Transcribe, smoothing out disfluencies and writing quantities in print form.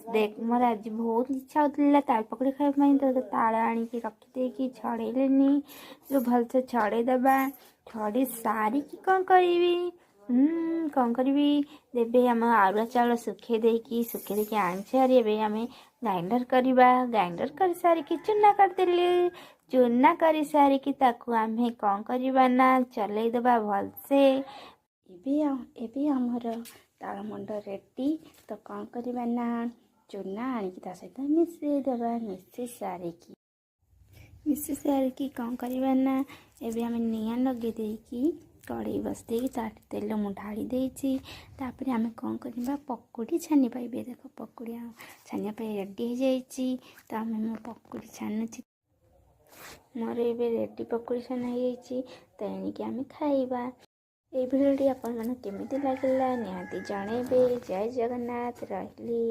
ଦେଖ, ମୋର ଆଜି ବହୁତ ଇଚ୍ଛା ହେଉଥିଲା ତାଳ ପକୁଡ଼ି ଖାଇବା ପାଇଁ। ତ ତାଳ ଆଣିକି ରଖିଦେଇକି ଛଡ଼େଇଲେନି। ଭଲସେ ଛଡ଼େଇ ଦେବା। ଛଡ଼େଇ ସାରିକି କ'ଣ କରିବି? କ'ଣ କରିବି? ଏବେ ଆମ ଆରୁଆ ଚାଉଳ ଶୁଖେଇ ଦେଇକି ଆଣିଛେ ହାରି। ଏବେ ଆମେ ଗ୍ରାଇଣ୍ଡର କରିବା। ଗ୍ରାଇଣ୍ଡର କରିସାରିକି ଚୁନା କରିଦେଲି। ଚୁନା କରିସାରିକି ତାକୁ ଆମେ କ'ଣ କରିବା ନା ଚଲେଇଦେବା ଭଲସେ। ଏବେ ଆମର ତାଳମଣ୍ଡ ରେଡ଼ି। ତ କ'ଣ କରିବା ନା ଚୁନା ଆଣିକି ତା ସହିତ ମିଶାଇ ଦେବା। ମିଶାଇ ସାରିକି କ'ଣ କରିବା ନା ଏବେ ଆମେ ନିଆଁ ଲଗେଇ ଦେଇକି, କଡ଼େଇ ବସେଇକି ତା ତେଲ ମୁଁ ଢାଳି ଦେଇଛି। ତାପରେ ଆମେ କ'ଣ କରିବା? ପକୁଡ଼ି ଛାଣିବା। ଏବେ ଦେଖ, ପକୁଡ଼ି ଛାଣିବା ପାଇଁ ରେଡ଼ି ହେଇଯାଇଛି। ତ ମୁଁ ପକୁଡ଼ି ଛାଣୁଛି। ମୋର ଏବେ ରେଡ଼ି ପକୁଡ଼ି ଛାଣା ହେଇଯାଇଛି। ତ ଏଣିକି ଆମେ ଖାଇବା। ଏଇ ଭିଡ଼ିଓଟି ଆପଣମାନଙ୍କୁ କେମିତି ଲାଗିଲା, ନିହାତି ଜଣେଇବେ। ଜୟ ଜଗନ୍ନାଥ। ରହିଲି।